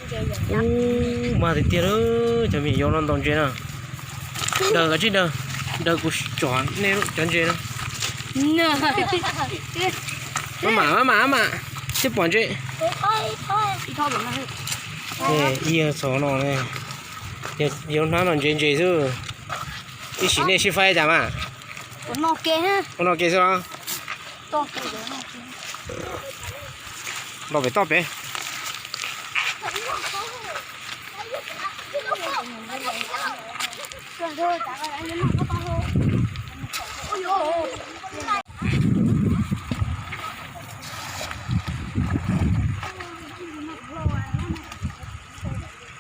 Ub, mag tiag tiag lawm, cov me nyuam yaus no ntaus ntses na. Daws, kav tsij daws, daws kuv tsom nej cov ntses na. Maj mam, maj mam, maj mam, sib pom ntses. Ib yawg txog no, yawg hnab no ntses ntses xwb. Ib sim nej sib faib cas mas. Ua no ke xwb los. Los pem toj pem.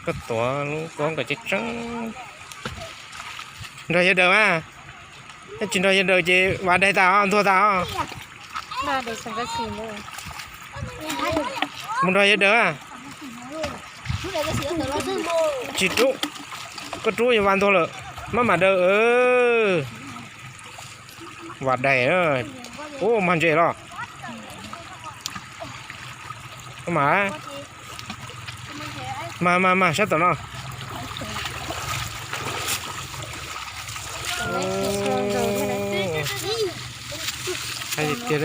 Koj tuav lub koob kom tseeb tseeb. Nrog yawg daws mas. Yog tsis nrog yawg daws ces vas daig tas os, ntuag tas os. Mus nrog yawg daws. Tsis rub, koj rub yog vas ntuag lawm. Maj mam daws. Vas daig. Ub, mag ntses los. Maj mam, maj mam, sab tom no. Tiag tiag.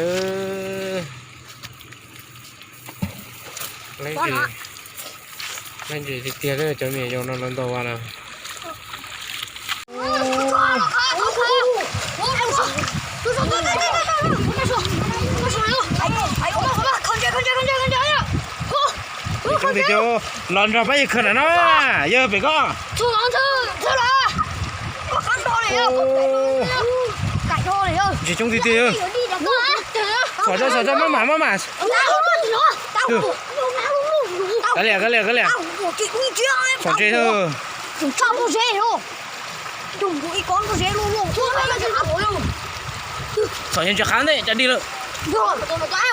Ntses tiag tiag, cov me nyuam yaus no lawv ntaus vas na. Los nrog peb yawg khawb na no, yawg pem koj. Ntses coob tiag tiag. Txhom tso, txhom tso, maj mam, maj mam. Kav liam, kav liam, kav liam. Txhom ntses. Txhom yawg ntses qab ntej cas dig lawm.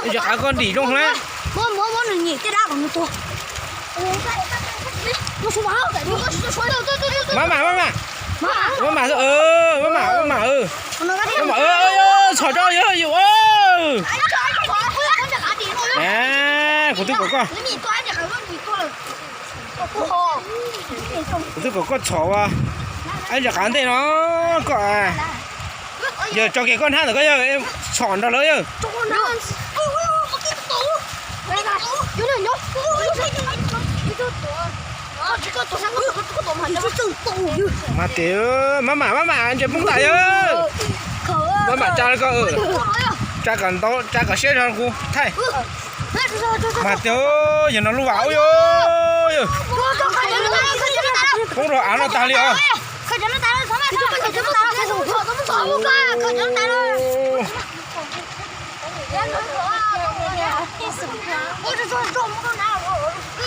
Ntses qab koj dim zoo na. Maj mam, maj mam. Maj mam, maj mam, maj mam. Txhom tso yawg yus. Kuv twb kom koj, kuv twb kom koj txhom ua. Ib ntsis qab ntej no koj. Yawg tso kiag koj hnab ntawm koj, yawg txhom nrog lawv yawg. Mas tias, maj mam, maj mam, ntses poob tas yawg. Maj mam tsa li koj, tsa kom ntau, tsa kom siab zog kuv thaij. Mas tias, yawg no lub vas ub yawg. Poob rau av no tag li os.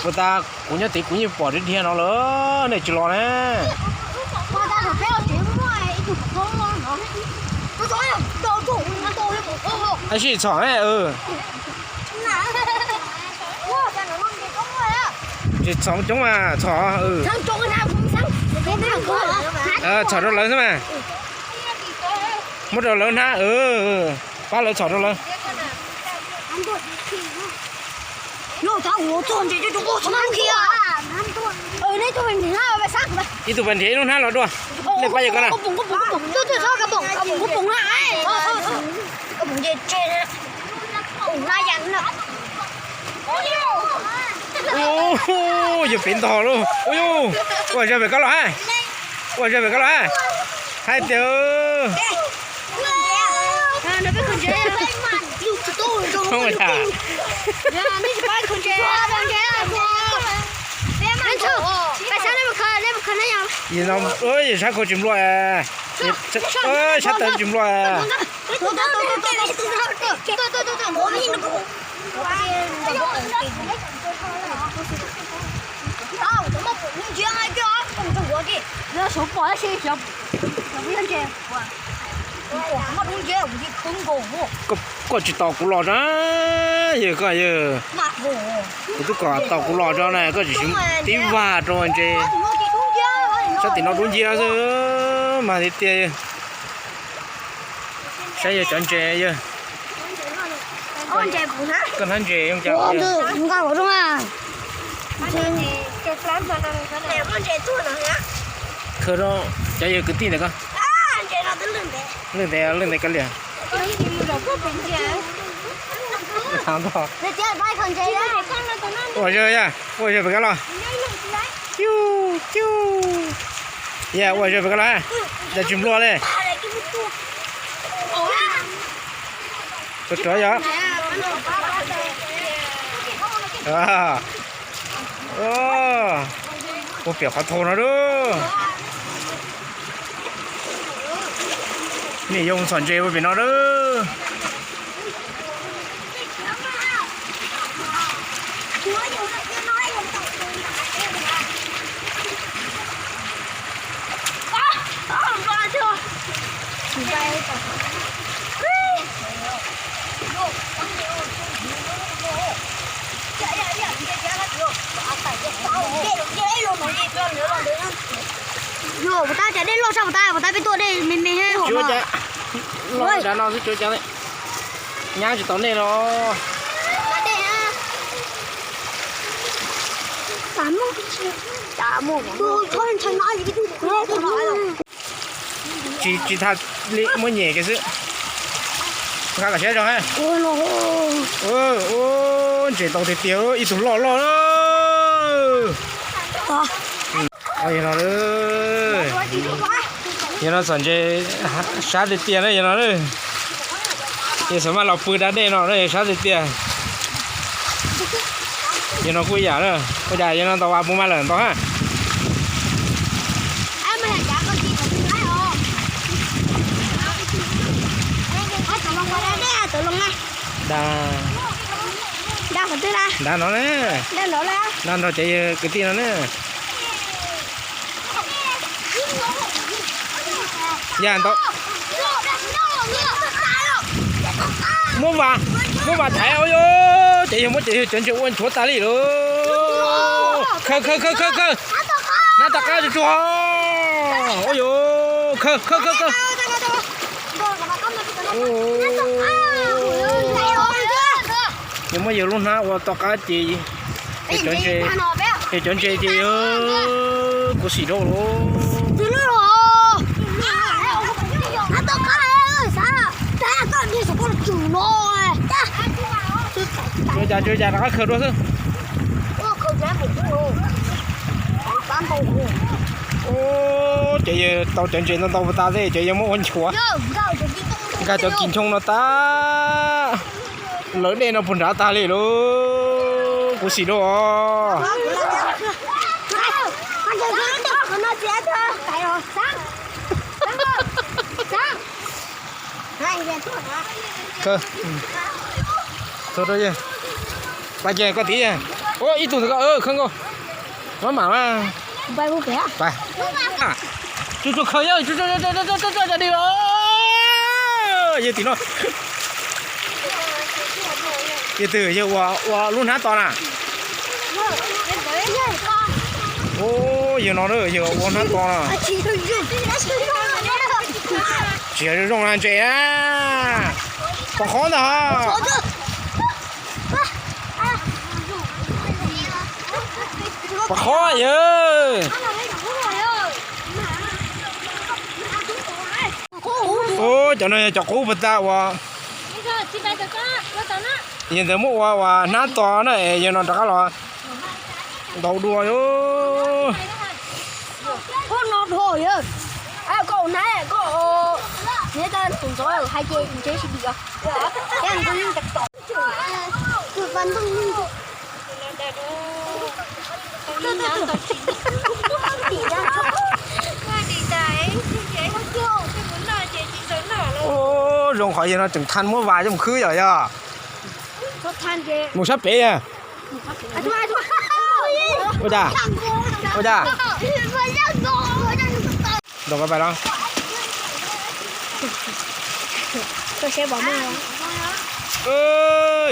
Puas tas kuv nyob tid kuv yeej pom dhia dhia no lawm, nej tsis los ne. Ab, sib txhom ne. Tsis txhom coob mas txhom. Txhom rau lawv xwb mas. Muab rau lawv hnab, pab lawv txhom rau lawv. Ib tug pab nrhiav ib lub hnab los dua, nej pab yawg koj na. Yawg pem ntog lauj. Ua zog pem koj los hais. Ua zog pem koj los hais. Hais tias, yawg sab khau tsis nplua. Sab taw tsis nplua. Koj tsis tos kuv los tso, yawg koj yawg. Kuv twb kom tos kuv los tso na, koj tsis tib vag rau ntses. Sab tim no dub nciab xwb, mas tiag tiag. Saib yawg cov ntses yawg. Koj hnab ntses zoo cas? Khawb rau cov yawg kwv tij ntawm ko. Lwj ntev, lwj ntev kawg li. Ua zog, ua zog pem kab los. Ciu, ciu. Yog ua zog pem kab los, cas tsis nplua li. Rov rov yog. Ua piam qhov thau no lawm. Nej yuav mus txhom ntses ua pem no lawm. Yog puas tab, cas dej loj sab puas tab, puas tab peb tuaj dej me me. Loj dav no xwb, cuav cas nyab tsis tau nej los. Tsis, tsis tas li, muab nyem kiag xwb. Nqa kom siab zog. Ua, ntses ntau tiag tiag, ib tug loj loj. Yog no, yog no txhom ntses sab tiag tiag na yog no. Yog xav maj los pw da dej no na, sab tiag tiag. Yog no kuj ib yam na, ua cas yog no ntau vas puas maj lawm ntau ha. Nrad no na, nrad nrog cov yawg kwv tij no na. Yog ntau. Muab vas, muab vas thaiv, ua yog ces yog muab ces yog cov ntses ua nchuav tas li lawm. Khaws, khaws, khaws, khaws, khaws. Hnab tom qab tsuag tsuag. Ua yog, khaws, khaws, khaws, khaws. Yog muab yawg lub hnab ua tom qab ces, ces cov ntses ces kuv xim rau lawm. Tsuas cas, tsuas cas rov qab khaws dua xwb. Ces yawg tau cov ntses ntau ntau puas tas xwb, ces yawg muab ua nchuav. Nkag cov kis nchoo no tas. Lawv dej no puag nrad tag li lawm, kuv xim rau os. Txog rau yawg, pab ces koj tiv, ua ib tug ntawd ko, khawb nkaus, maj mam mas. Tsuas tsuas khaws yawg, tsuas tsuas di los. Yawg tim no. Yawg twg, yawg ua lub hnab to na? Yawg no, yawg ua hnab to na. Tsis yog zoo zoo na, ntses na. Pom qhov ntag. Pom qhov yawg. Cov no yog cov qub puag ta uas yawg ntawd muab ua ua hnab to na, es yawg no rov qab los ntaus dua. Zoo qhov yawg no tseem tha muab vas coj mus khwb yom yog. Mus sab pem yog. Ua cas? Ua cas? Ntaus pais los.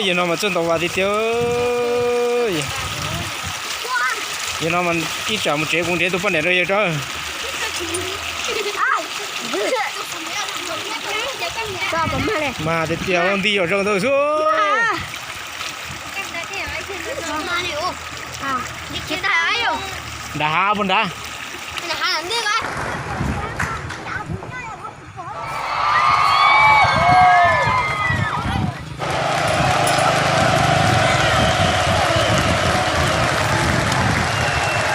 Yawg no mas txawj ntaus vas tiag tiag. Yawg no mas ib tsam mus tsev kuv nrhiav tus poj niam rau yawg tso. Mas tiag tiag, nti yam zoo ntawd xwb. Nram hav puas nrad? Ntej.